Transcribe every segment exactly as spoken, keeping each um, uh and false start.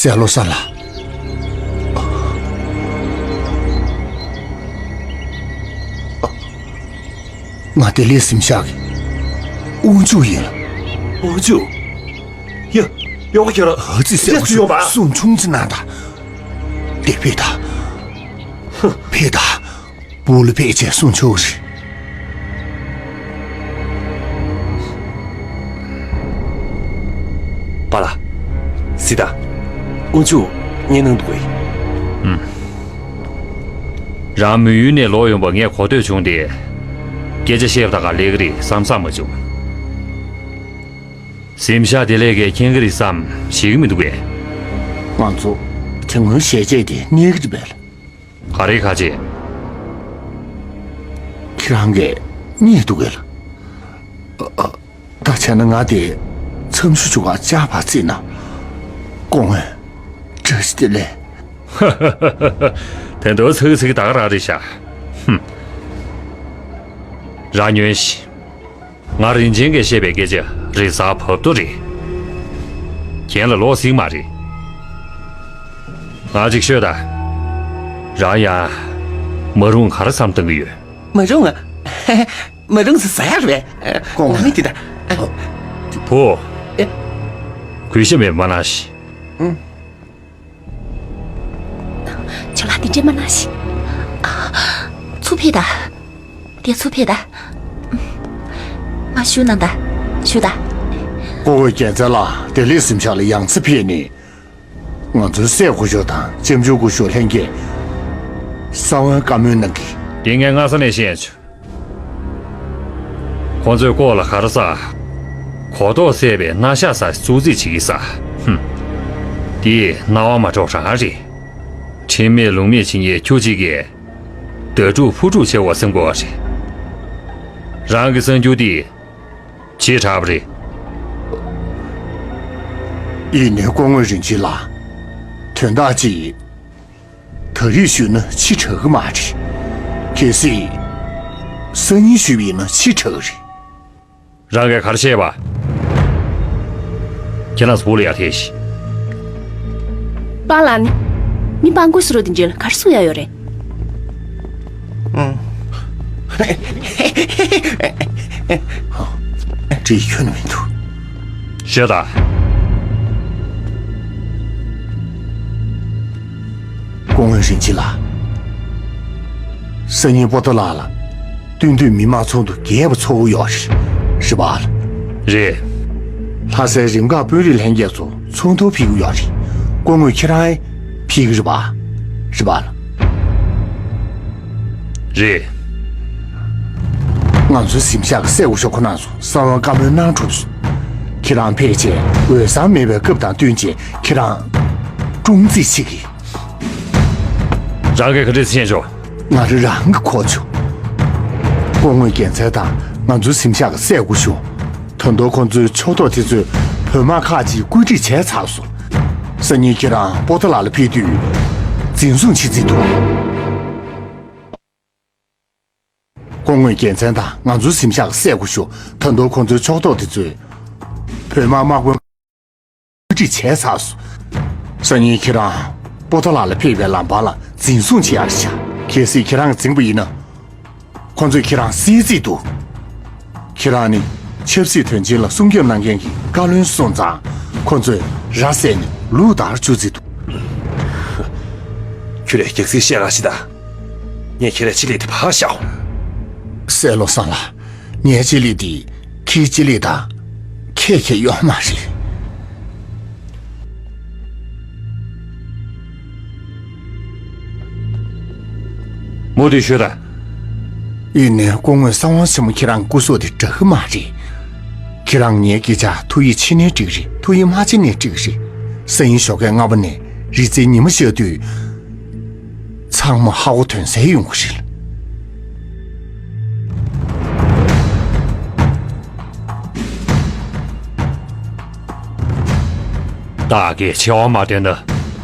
ཙེ་ལོ་ས་ལ། ང་བདེ་ལེགས་གཟིམ་ཤག་གི་དབང་ཕྱུག་ཡིན་ལ། དབང་ཕྱུག་ཡ། ཡོང་གི་ཁྱོད་རང་ཨ་ཙི་སེ་ཡ་ཚུར་ཡོང་པ། སུན་ཆུང་ཙི་ན་ད། དེ་ཕེ་ད། ཕེ་ད། བུ་ལ་ཕེ་ཆེ་སུན་ཆུང་རེད། པཱ་ལགས། སི་ཏཱ། དབང་ཕྱུག་ཉན་གནང་འདུག་གས། ཨུམ། རང་མོན་ཡུལ་ནས་ལོག་ཡོང་བ་ངས་གོ་ཐོས་བྱུང་སྟེ། སྐད་ཆ་བཤད་པ་དག་ག་ལེགས་ཀྱི་རེད་བསམ་བསམ་མ་བྱུང་། གཟིམ་ཤག་བདེ་ལེགས་ཀྱིས་མཁྱེན་གྱི་རེད་བསམ་ཤེས་ཀྱི་མི་འདུག་གས། ང་ཚོ་དེ་སྔོན་ཞལ་ཆད་དེ་རྙེད་ཀྱི་རེད་པས། ག་རེ་ག་ཅེ། ཁྱེད་རང་གིས་རྙེད་འདུག་གས་ལ། ཨ། ཨ། ད་བྱས་ན་ང་དེ་མཚམས་ཞུ་བཅུག་ག་བཅར་བར་བརྩིས་ན། སྐུ་ངོ་། བཀྲ་ཤིས་བདེ་ལེགས། དེ་འདྲ་ཚིག་ཚིག་ད་ག་རང་རེད་ཤག་ཧུམ། རང་ཉོན་ཞིག་ང་རིན་ཆེན་གྱིས་བཤད་པའི་སྐད་ཆ་རེ་ཟ་བབ་ཏོ་རེད། གྱེན་ལ་ལོག་སྲིད་མ་རེད། ང་ཅིག་ཤོད་ད། རང་ཡང་མ་རུང་ག་རེ་བསམ་བཏང་གི་ཡོད། མ་རུང་། མ་རུང་ཟེར་ཟ་ཡག་རེད་པས། ཁོང་ང་མི་དེ་ད། བུ། ཨེ། གུས་ཞབས་མེད་མ་གནང་ཞིག་ཨང་། ཇོ་ལགས་དེ་འདྲས་མ་གནང་ཞིག་ཚུར་ཕེབས་ད། དེ་ཚུར་ཕེབས་ད། མ་བཞུགས་གནང་ད། བཞུགས་ད། སྐུ་ངོ་རྒྱལ་མཚན་ལགས་བདེ་ལེགས་གཟིམ་ཤག་ལ་ཡང་རྩེ་ཕེབས་ནས། ང་ཚོའི་སྲས་སྐུ་ཞབས་དང་ལྕམ་ཆུང་སྐུ་ཞབས་ལྷན་རྒྱས་གསང་བའི་བཀའ་མོལ་གནང་གི། དེ་ངས་སྔ་ས་ནས་ཤེས་བྱུང་། ཁོང་ཚོས་ལྐོག་ལ་ག་རེ་ཟ། གོ་རྟོགས་སད་པའི་མནའ་ཤག་ཟ་བཙུགས་རྩིས་བྱེད་ཀྱི་ཟ། ཧུམ། འདི་སྣང་བ་མ་འགྲོ་རང་རེད། ཁྲིམས་མེད་ལུགས་མེད་བྱེད་མཁན་ཁྱོད་ཅིག་གིས་ཟླ་དཀྲུག་ཕུ་དཀྲུག་བྱེད་དགོས་བསམ་དགོས་པ་རེད། རང་གི་གསར་འགྱུར་འདི་ཕྱིར་དྲགས་པ་རེད། ཡིན་ནའི་སྐུ་ངོ་རིན་ཆེན་ལགས། དོན་དག་ཅིག་ད་རེས་ཞུས་ན་ཕྱིར་དྲགས་ཀྱི་མ་རེད། གལ་སྲིད་སང་ཉིན་ཞུས་པ་ཡིན་ན་ཕྱིར་དྲགས་ཀྱི་རེད། རང་གིས་ག་རེ་བཤད་པ། ཁྱེད་རང་ཚོ་བུ་ལ་ཡར་ཐེ་ཤིག་པཱ་ལགས་ནི། མི་སྤྲང་པོ་བཟོ་འདྲ་དེ་འདྲ་ལ་ག་རེ་གསུང་ཡག་ཡོད་རེད། ཨང་། བྲིས་ཁྱོན་ནས་མི་འདུག་ཤོད་ད། སྐུ་ངོ་རིན་ཆེན་ལགས། སང་ཉིན་པོ་ཏཱ་ལ་ལ་སྟོན་དུས་མི་མང་ཚོགས་འདུ་རྒྱས་པ་ཚོགས་ཀྱི་ཡོད་རེད། རེད་པ། རེད། ལྷ་སའི་རིམ་ཁག་དཔོན་རིགས་ལྷན་རྒྱས་ཚོ་ཚོགས་འདུར་ཕེབས་ཀྱི་ཡོད་རེད། སྐུ་ངོ་ཁྱེད་རང་ཕེབས་ཀྱི་རེད་པ། རེད་པ། རེད། ང་ཚོའི་གཟིམ་ཤག་གི་སྲས་སྐུ་ཞབས་ཁོ་རང་ཚོ་གསང་བའི་བཀའ་མོལ་གནང་གྲུབ་སོང་། ཁྱེད་རང་ཕལ་ཆེར་འོས་འཚམ་མེད་པའི་སྐབས་དང་བསྟུན་བྱས་ཁྱེད་རང་བཀྲོངས་རྩིས་བྱེད་ཀྱི། རང་གིས་ག་འདྲས་ཤེས་བྱུང་། ང་རང་རང་གིས་གོ་བྱུང་། སྐུ་ངོ་རྒྱལ་མཚན་དང་ང་ཚོའི་གཟིམ་ཤག་གི་སྲས་སྐུ་ཞབས། ད་དུང་ཁོང་ཚོའི་ཕྱོགས་གཏོགས་དེ་ཚོས་བོད་དམག་ཁག་ཅིག་བཀོད་སྒྲིག་བྱས་ཚར་སོང་། སང་ཉིན་ཁྱེད་རང་པོ་ཏཱ་ལ་ལ་ཕེབས་དུས་འཛིན་བཟུང་བྱེད་རྩིས་འདུག་སྐུ་ངོ་རྒྱལ་མཚན་དང་ང་ཚོའི་གཟིམ་ཤག་གི་སྲས་སྐུ་ཞབས། ད་དུང་ཁོང་ཚོའི་ཕྱོགས་གཏོགས་དེ་ཚོས་བོད་དམག་དམག་དཔོན་བཀོད་སྒྲིག་བྱས་ཚར་སོང་། སང་ཉིན་ཁྱེད་རང་པོ་ཏཱ་ལ་ལ་ཕེབས་པའི་ལམ་བར་ལ་འཛིན་བཟུང་བྱེད་ཡག་བྱ། གལ་སྲིད་ཁྱེད་རང་གིས་འཛིན་པ་ཡིན་ན། ཁོང་ཚོས་ཁྱེད་རང་བསད་རྩིས་འདུག་ཁྱེད་རང་ནི་ཆབ་སྲིད་དོན་ཆེན་ལ་སྲུང་སྐྱོབ་གནང་མཁན་གྱི་བཀའ་བློན་སོང་ཙང་། ཁོང་ཚོས་ར་བསད་ནས་ལུག་བདག་བཅུག་རྩིས་འདུག་ཁྱོད་རས་རྒྱག་རྩིས་བཤད་ག་ཞིག་ད། ངས་ཁྱེད་རའི་ཕྱི་ལས་དེ་ཕར་བཞག་སྲས་བློ་བཟང་ལགས། ངའི་ཕྱི་ལས་དེ་ཁྱེད་ཕྱི་ལས་དང་ཁྱད་ཁྱད་ཡོད་མ་རེད། མུ་མཐུད་ཤོད་དང་། ཡིན་ནའི་སྐུ་ངོ་གསང་བ་ཆེན་མོ་ཁྱེད་རང་སྐུ་སྲོག་དེ་དྲག་གི་མ་རེད། ཁྱེད་རང་ངའི་སྐད་ཆ་ཐུགས་ཡིད་ཆེས་ནའི་འགྲིག་རེད། ཐུགས་ཡིད་མ་ཆེས་ནའི་འགྲིག་རེད། སང་ཉིན་ཞོགས་ཀས་སྔ་པོ་ནས་རི་རྩེའི་ཉི་མ་ཤར་དུས་ཚང་མ་ཧ་གོ་དོན་གསལ་ཡོང་གི་རེད། བདག་གིས་ཆེ་བ་མ་བཏོན་ན།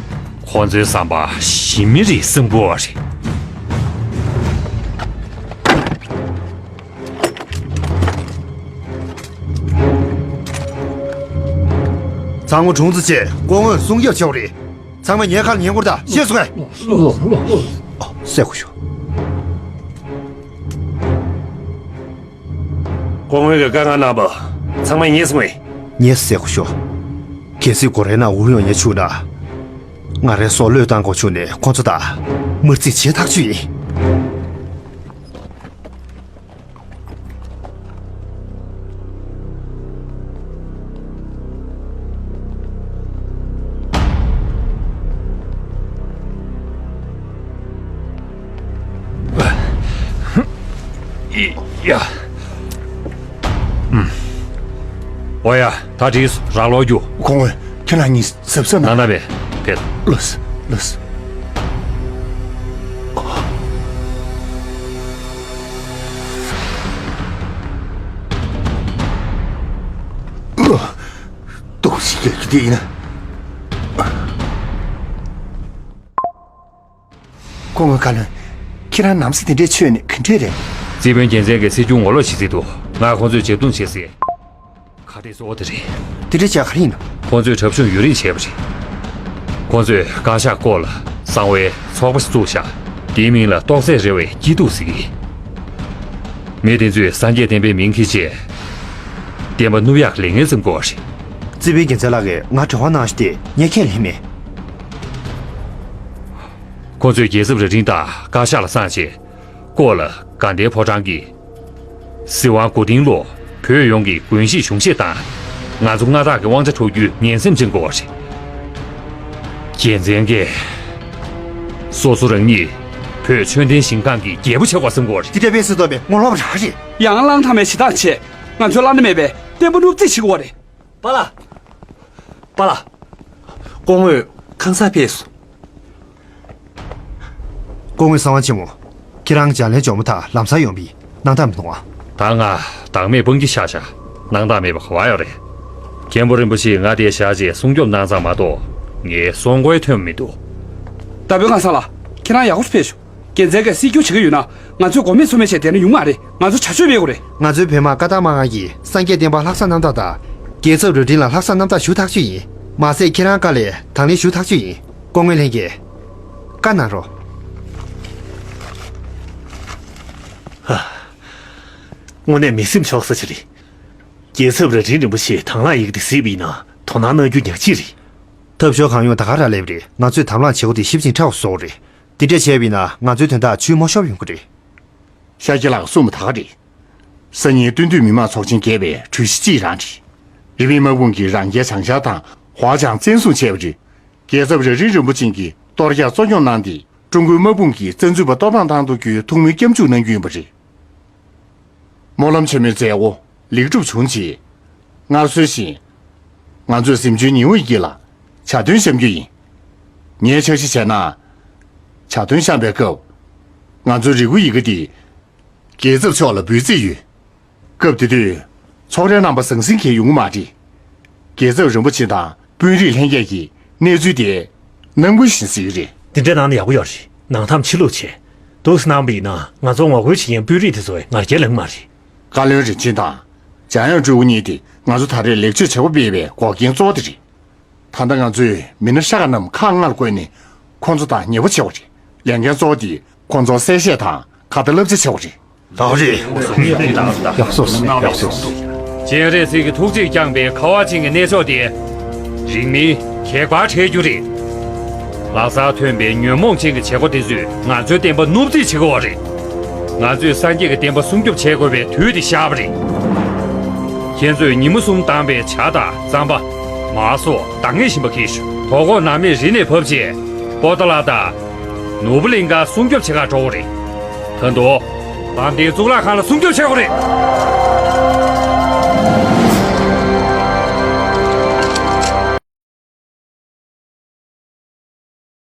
ཁོང་ཚོའི་བསམ་པ་གཞི་མེད་རེད་བསམ་གྱི་ཡོད་རེད། ཚང་མ་གྲོངས་ཚར་རྗེས་སྐུ་ངོ་སྲུང་སྐྱོབ་བྱེད་དགོས་རེད། ཚང་མས་ངའི་ཁ་ལ་ཉན་དགོས་རེད་ད། ཤེས་སོང་ངས། ཨོ། གསལ་པོ་ཞུ། སྐུ་ངོ་གིས་བཀའ་མངགས་གནང་བ་ཚང་མས་ཉན་སོང་ངས། ངས་གསལ་པོ་ཞུ། གལ་སྲིད་སྒོ་རའི་ནང་འུར་ཡོང་ཉེན་བྱུང་ན། ང་རའི་སྲོག་བློས་བཏང་དགོས་བྱུང་ནས་ཁོང་ཚོ་དང་དམར་རྩིས་བྱེད་ཐག་ཆོད་ཡིན། ཡ། ཨུམ། ཨོ་ཡ། ད་འགྲིགས་སོང་། རང་ལོག་རྒྱུགས། སྐུ་ངོ། ཁྱེད་རང་གཉིས་གཟབ་གཟབ་གནང་། ནང་ན་བས་ཕེབས། ལགས་སོ། ལགས་སོ། སྡུག་ཅག་གི་དེ་ཡིན་ན། སྐུ་ངོ་བཀའ་བློན། ཁྱེད་རང་ནམ་སེ་དེ་འདྲའི་ཆོས་ནི་ག་འདྲས་རེད། རྩིས་དཔོན་རྒྱལ་མཚན་གྱིས་སྲིད་སྐྱོང་ངོ་ལོག་བྱེད་རྩིས་འདུག་ང་ཁོང་ཚོས་རྒྱབ་རྡུང་བྱེད་སྲིད། ཁ་གཏད་གཙོ་བོ་དེ་རེད། དེ་འདྲ་བྱས་ག་རེ་ཡིན་ནམ། ཁོང་ཚོས་གྲབས་ཆུང་ཡུན་རིང་བྱས་པ་རེད། ཁོང་ཚོས་བཀའ་ཤག་སྐོར་ལ་གསང་བའི་ཚོགས་པ་ཞིག་བཙུགས་བཞག་དེའི་མིང་ལ་རྟོགས་སད་རེ་བའི་སྐྱིད་སྡུག་ཟེར་གི། མི་དེ་ཚོས་སངས་རྒྱས་བསྟན་པའི་མིང་འཁྱེར་བྱས། བསྟན་པ་བསྣུབ་ཡག་ལས་ངན་བརྩམས་དགོས་པ་རེད། རྩིས་དཔོན་རྒྱལ་མཚན་ལགས་ཀྱིས་ང་དྲི་བ་གནང་ཞུས་ཏེ་ངས་ཁས་ལེན་མེད། ཁོང་ཚོས་རྒྱལ་ཚབ་རྭ་སྒྲེང་དང་བཀའ་ཤག་ལ་གསང་བྱས། སྐོར་ལ་དགའ་ལྡན་ཕོ་བྲང་གི་སྲིད་དབང་མགོ་རྟིང་ལོ། བོད་ཡོངས་ཀྱི་དགོངས་གཞི་གཞུང་བཞེས་དང་། ང་ཚོ་མངའ་བདག་གི་དབང་ཆ་འཕྲོག་རྒྱུའི་ངན་སེམས་ཅན་དགོས་པ་རེད། རྒྱལ་མཚན་གྱིས་སོ་སོ་རང་ཉིད་བོད་ཆོས་ལྡན་ཞིང་ཁམས་ཀྱི་རྒྱལ་པོ་བྱེད་དགོས་བསམ་དགོས་པ་རེད། འདི་འདྲ་བས་སུ་གཏོང་བའི་ངོ་ལོག་རང་རེད། ཡང་གླང་དར་མས་ཞེ་དྲག་བྱས། ང་ཚོས་བླ་ན་མེད་པའི་བསྟན་པ་བསྣུབ་རྩིས་བྱེད་དགོས་པ་རེད། པཱ་ལགས། པཱ་ལགས། སྐུ་ངོ་ཁང་གསར་ཕེབས་སོང་། སྐུ་ངོ་གསང་བ་ཆེན་མོ། ཁྱེད་རང་ལྗགས་ལན་འཇོག་མ་ཐག་ལམ་སང་ཡོང་བའི་སྣང་དག་མི་འདུག་ཨ། ད་ང་བདག་མེད་སྤང་གྱི་ཤ་ཤ། སྣང་དག་མེད་པ་ག་བ་ཡོད་རེད། མཁན་པོ་རིན་པོ་ཆེས་ང་འདིར་བཞག་རྗེས་སྲུང་སྐྱོབ་གནང་ཙང་མ་གཏོགས་ངས་གསོན་ཁོག་ཐོན་མི་འདུག་དམ་པའི་ཁང་གསར་ལགས། ཁྱེད་རང་ཡག་པོ་ཕེབས་ཤོག་རྒྱལ་མཚན་གྱིས་སྲིད་སྐྱོང་བྱེད་ཀྱི་ཡོད་ན་ང་ཚོས་མགོ་མེད་ཚོད་མེད་བྱས་བསྡད་ན་ཡོང་མ་རེད། ང་ཚོ་བྱ་སྤྱོད་སྤེལ་དགོས་རེད། ང་ཚོའི་བོད་དམག་ཀ་དག་དམག་ཁང་གིས་སངས་རྒྱས་བསྟན་པ་ལྷག་བསམ་རྣམ་དག་དང་། རྒྱལ་ཚབ་རྭ་སྒྲེང་ལ་ལྷག་བསམ་རྣམ་དག་ཞུ་ཐག་ཆོད་ཡིན། མ་ཟད་ཁྱེད་རང་བཀའ་ལས་དང་ལེན་ཞུ་ཐག་ཆོད་ཡིན། སྐུ་ངོ་ལྷན་རྒྱས། བཀའ་གནང་རོགས། ཧ། དངོས་གནས་མི་སེམས་ཆོག་ས་ཅིག་རེད། རྒྱལ་ཚབ་རྭ་སྒྲེང་རིན་པོ་ཆེས་དང་བླངས་ཡི་གེ་དེ་གཟིགས་པ་ཡིན་ན་དོ་སྣང་གནང་རྒྱུ་ཉག་གཅིག་རེད། འཐབ་ཕྱོགས་གང་ཡོང་ད་ག་རང་སླེབས་རེད། ང་ཚོས་དམ་བླངས་བྱེད་སྒོ་དེ་ཞིབ་ཅིང་ཕྲ་བ་བཟོ་དགོས་རེད། དེ་འདྲས་བྱས་པ་ཡིན་ན་ང་ཚོའི་དོན་དག་ཇུས་མ་ཤོར་བ་ཡོང་གི་རེད། ཤཱཀྱ་ལགས་གསུངས་པ་ད་ག་རེད། སང་ཉིན་སྟོན་དུས་མི་དམངས་ཚོགས་ཆེན་རྒྱས་པའི་གྲོས་གཞི་གཅིག་རང་རེད། རི་པིན་དམག་དཔུང་གིས་རང་རྒྱལ་བྱང་ཤར་དང་ཧྭ་ཅང་བཙན་བཟུང་བྱས་པ་རེད། རྒྱལ་ཚབ་རྭ་སྒྲེང་རིན་པོ་ཆེ་གིས་གཏོར་རྒྱག་གཙོ་སྐྱོང་གནང་སྟེ་ཀྲུང་གོའི་དམག་དཔུང་གིས་བཙན་འཛུལ་པ་གཏོར་ཕམ་བཏང་ཐུབ་རྒྱུའི་ཐུགས་སྨོན་སྐྱབས་འཇུག་གནང་རྒྱུ་ཡིན་པ་རེད། སྨོན་ལམ་ཆེན་མོའི་མཛད་སྒོ་ལེགས་གྲུབ་བྱུང་རྗེས། སྔར་སྲོལ་བཞིན། ང་ཚོས་གཟིམ་ཆུང་ཉི་འོད་དཀྱིལ་ལ་ཇ་འདོན་བཤམས་རྒྱུ་ཡིན། ངས་འཆར་གཞི་བྱས་ན། ཇ་འདོན་བཤམས་པའི་སྐབས། ང་ཚོའི་རེ་སྐུལ་ཡི་གེ་འདི། རྒྱལ་ཚབ་མཆོག་ལ་འབུལ་རྩིས་ཡོད། སྐབས་དེ་དུས། ཚོགས་རའི་རྣམ་པ་ཟང་ཟིང་གང་ཡང་ཡོང་གི་མ་རེད། རྒྱལ་ཚབ་རིན་པོ་ཆེ་དང་དཔོན་རིགས་ལྷན་རྒྱས་ཀྱིས་གནས་ཚུལ་དེ་ནང་ཁུལ་བཞིན་གཟིགས་ཀྱི་རེད། འདི་འདྲ་གནང་ན་ཡག་པོ་ཡོད་རེད། ནང་དམ་ཕྱི་ལུགས་བྱས། འདུག་སེ་གནང་བ་ཡིན་ན་ང་ཚོ་ངོ་རྒོལ་བྱེད་མཁན་དཔོན་རིགས་དེ་ཚོས་ང་རྒྱལ་ལེན་གྱི་མ་རེད། བཀའ་བློན་རིན་ཆེན་དང་འཇམ་དབྱངས་སྤྲུལ་སྐུ་གཉིས་དེ་ང་ཚོ་ད་རེས་ལེགས་བཅོས་བྱེད་སྒོ་སྤེལ་བའི་འགོག་རྐྱེན་གཙོ་བོ་དེ་རེད། ད་ལྟ་ང་ཚོས་མི་སྣ་ཤ་སྟག་རྣམས་ཁག་ལྔ་ལ་བགོས་ནས་ཁོང་ཚོ་དང་ཉེ་པོ་བྱེད་དགོས་རེད། ལས་འགན་གཙོ་བོ་དེ་ཁོང་ཚོར་གསལ་བཤད་དང་ཁ་ཏ་བསླབ་བྱ་བྱེད་དགོས་རེད། ད་རེད། ཡག་སོ་ཡག་སོ། སྤྱན་རས་གཟིགས་ཀྱི་ཐུགས་རྗེས་བསྐྱངས་པའི་ཁ་བ་ཅན་གྱི་གནས་མཆོག་དེ། རིང་མིན་གེགས་བར་འཕྲད་རྒྱུ་རེད། ལྷ་སར་ཐོན་པའི་ཉོན་མོངས་ཅན་གྱི་བྱེད་སྒོ་དེ་ཚོས་ང་ཚོའི་བསྟན་པ་བསྣུབ་རྩིས་བྱེད་ཀྱི་ཡོད་རེད། ང་ཚོས་སངས་རྒྱས་ཀྱི་བསྟན་པ་སྲུང་སྐྱོབ་བྱེད་དགོས་པའི་དུས་དེ་ཤར་བ་རེད། ཁྱེད་ཚོས་ཉིན་མོ་གསུམ་བཏང་པའི་ཇ་དང་རྩམ་པ། མར་སོགས་འདང་ངེས་བཞིན་པ་འཁྱེར་ཤོག་དོ་དགོང་ནམ་ཡིན་རི་ནས་བབས་རྗེས་པོ་ཏཱ་ལ་དང་། ནོར་བུ་གླིང་ཁ་སྲུང་སྐྱོབ་བྱེད་གར་འགྲོ་དགོས་རེད། ད་དུང་། བང་སྟེང་གཙུག་ལག་ཁང་ལ་སྲུང་སྐྱོབ་བྱེད་དགོས་རེད།